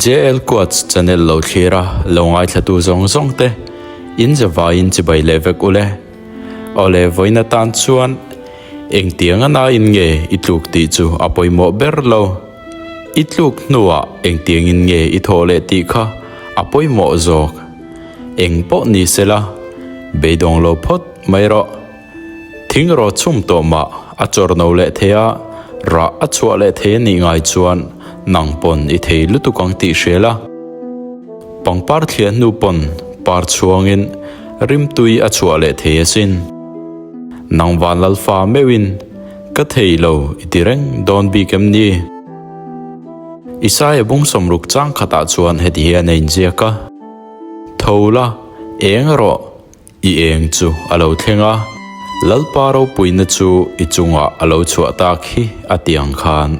JL Quotes channel lo thlir a, lo ngaithlatu zawng zawng te in zavaiin chibai leh vek ule. Awle vawiin atan chuan engtiang a nain nge i tluk tih chu a pawimawh ber lo. I tluk hnuah engtiangin nge i thawh leh tih kha a pawimawh zawk. Eng pawh ni sela, beidawng lo phawt mai rawh. Thing rawh chhum tawh mah a chawr no leh thei a, rah a chhuah leh thei a nih ngai chuan nang pawn i thei lutuk ang tih hria la. Pangpar thliah hnu pawn par chhuangin rimtui a chhuah leh thei asin. Nang Vanlalfa meuhin ka thei lo i ti reng dawn bik em ni? Isaia bung sawmruk chang khatah chuan heti hian a inziak a, Tho la, eng rawh, I eng chu a lo thleng a, Lalpa ropuina chu i chungah a lo chhuah tak hi a ti ang khan.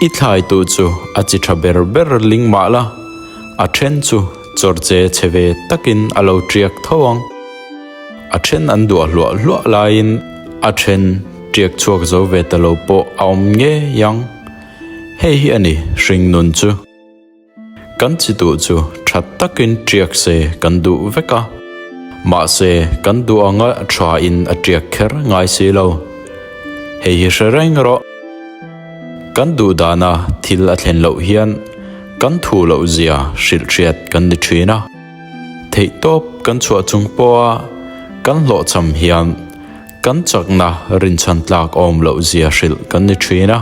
I thlaitu chu a chi tha ber ber ling mah la, a then chu chawrche chhe ve takin a lo tiak tho ang. A then an duah hluah hluah laiin a then tiak chhuak zo ve ta lo pawh a awm ngei ang. Hei hi a ni hringnun chu. Kan chi duh chu tha takin tiak se kan duh vek a, mahse kan duh anga tha in a tiak kher ngai si lo. Hei hi hre reng rawh. Kan duh dana thil a thlen loh hian kan thu loh zia hrilh hriat kan ni thin a. Theihtawp kan chhuah chung pawha kan hlawhchham hian Kan chakna rinchhan tlak awm loh zia hrilh kan ni thin a,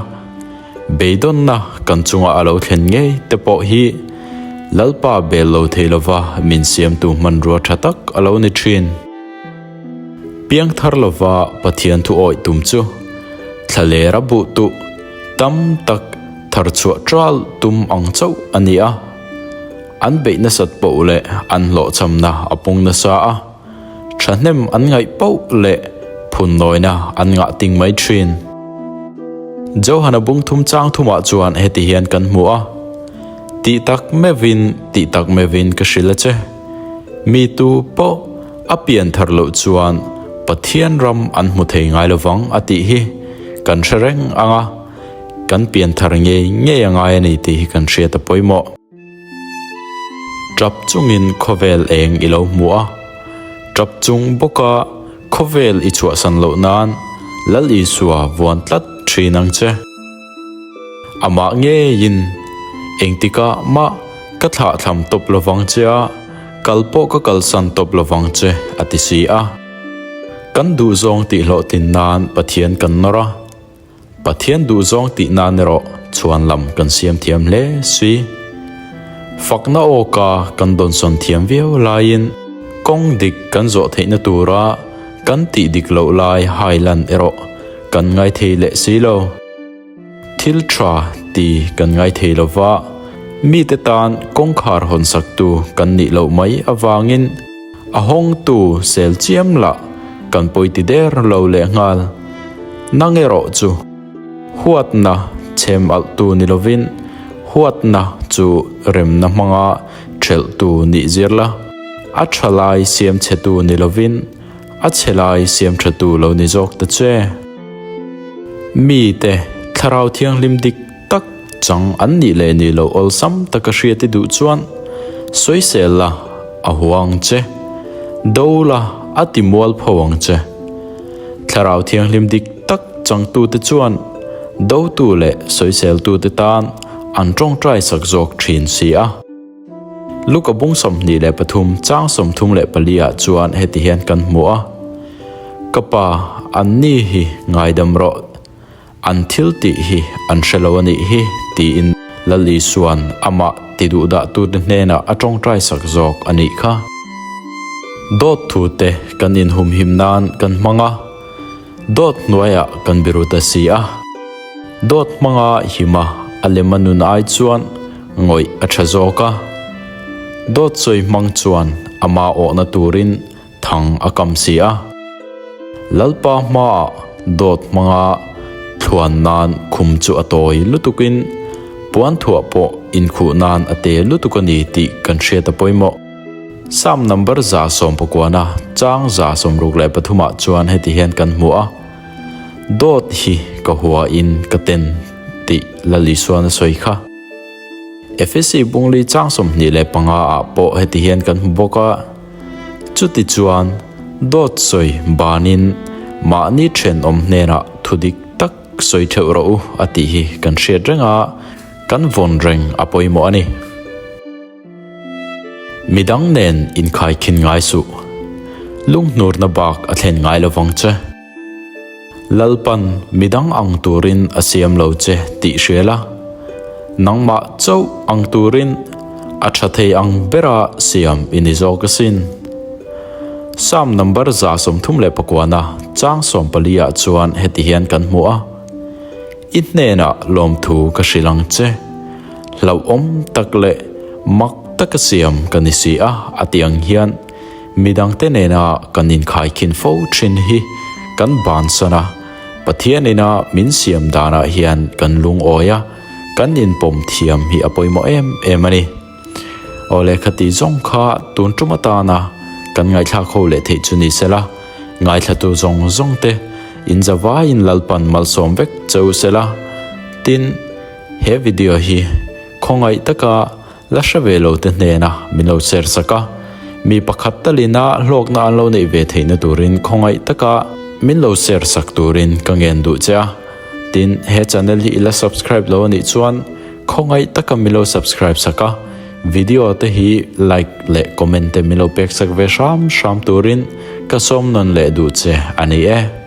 beidawnna kan chunga a lo thlen ngei te pawh hi Lalpa bel lo thei lova min siamtu hmanrua tha tak a lo ni thin. Piangthar lova Pathian thu awih tum chu thlalera buh tuh tam tak thar chhuah ṭal tum ang chauh a ni a, an beih nasat poh leh an hlawhchhamna a pung nasa a. Thahnem an ngaih poh leh phunnawina an ngah ting mai thin. Johana bung thum chang thumah chuan heti hian kan hmu a, Tih tak meuhin, tih tak meuhin ka hrilh a che. Mi tu pawh a pian thar loh chuan Pathian ram an hmu thei ngai lovang a tih hi kan hre reng ang a, kan pian thar ngei ngei a ngai a ni tih hi kan hriat a pawimawh. Tap chungin khawvel eng i lo hmu a, tap chung bawka khawvel i chhuahsan loh nan Lal Isua vuan tlat thin ang che. Amah ngeiin engtikah mah ka thlahthlam tawp lovang che a, kal pawh ka kalsan tawp lovang che a ti si a. Kan duhzawng tihhlawhtlin nan Pathian kan nawr a. Pathian duhzawng tih nan erawh chhuan lam kan siam thiam hle si. Fakna awka kan dawnsawn thiam viau laiin kawng dik kan zawh theihna tura kan tih dik loh lai hailan erawh kan ngaithei leh si lo. Thil tha ti kan ngaithei lova mite tan kawngkhar hawnsaktu kan nih loh mai avangin A hawngtu sel chiam lah kan pawiti der lo lehnghal. Nang erawh chu huatna chhem alhtu ni lovin huatna chu remna hmanga thelhtu nih zir la, a tha lai siam chhetu ni lovin a chhe lai siam thatu lo ni zawk ta che. Mite thlarau thianghlim dik tak chang an nih leh nih loh awlsam taka hriat i duh chuan sawisel la a hua ang che, do la a ti mual pho ang che. Thlarau thianghlim dik tak changtute chuan dotu leh sawiseltute tan an tawngtai sak zawk thin si a. Luka bung 23 chang 34 ah chuan heti hian kan hmu a, Ka pa, anni hi ngaidam rawh. An thil tih hi an hre lo a nih hi, tiin Lal Isua'n amah ti duhdahtute hnenah a tawngtai sak zawk a nih kha. Dawt thute kan inhumhim nan kan hmang a, dawt hnuaiah kan biru ta si a. Dawt hmanga hima a lema nun ai chuan ngawih a tha zawk a. Dawt sawi hmang chuan ama awhna turin Thang a kam si a. Lalpa hmaah dawt hmanga thluan nan khum chu a tawi lutukin puan thuah pawh inkhuh nan a te lutuk a ni tih kan hriat a pawimawh. Psalm number 119 chang 63 ah chuan heti hian kan hmu a, Dawt hi ka hua in ka ten tih Lal Isuan a sawi kha. Efesi bungli chang 25 ah pawh heti hian kan hmu bawk a, Chutichuan, dawt sawi banin mahni thenawm hnenah thu dik tak sawi theuh rawh u a tih hi kan hriat reng a, kan vawn reng a pawimawh a ni. Midang nen inkhaikhin ngai suh. Lunghnurna bak a thlen ngai lovang che. Lalpan midang ang turin a siam lo che tih hria la, nangmah chauh ang turin a tha thei ang bera siam i ni zawk asin. Psalm number 139 chang 14 ah chuan heti hian kan hmu a, I hnenah lawmthu ka hrilh ang che, hlauhawm tak leh mak taka siam ka ni si a a ti ang hian, Midangte nena kan inkhaikhin fo thin hi kan bansan a, Pathian ina min siam danah hian kan lungawi a, kan inpawm thiam hi a pawimawh em em a ni. Aw lehkha tih zawng kha tun tum atana kan ngaihthlak ho leh theih chu ni sela, ngaithlatu zawng zawng te inzavaiin Lalpan malsawm vek che u sela. Tin, he video hi khawngaih taka La hre ve lo te hnena min lo share sak a, mi pakhat talina hlawkna an lo neih ve theihna turin khawngaih taka min lo share sak turin ka ngen duh che a. Tin, he channel hi i la subscribe lo anih chuan khawngaih taka min lo subscribe sak a, video te hi like leh comment te min lo pek sak ve hram hram turin ka sawm nawn leh duh che a ni e.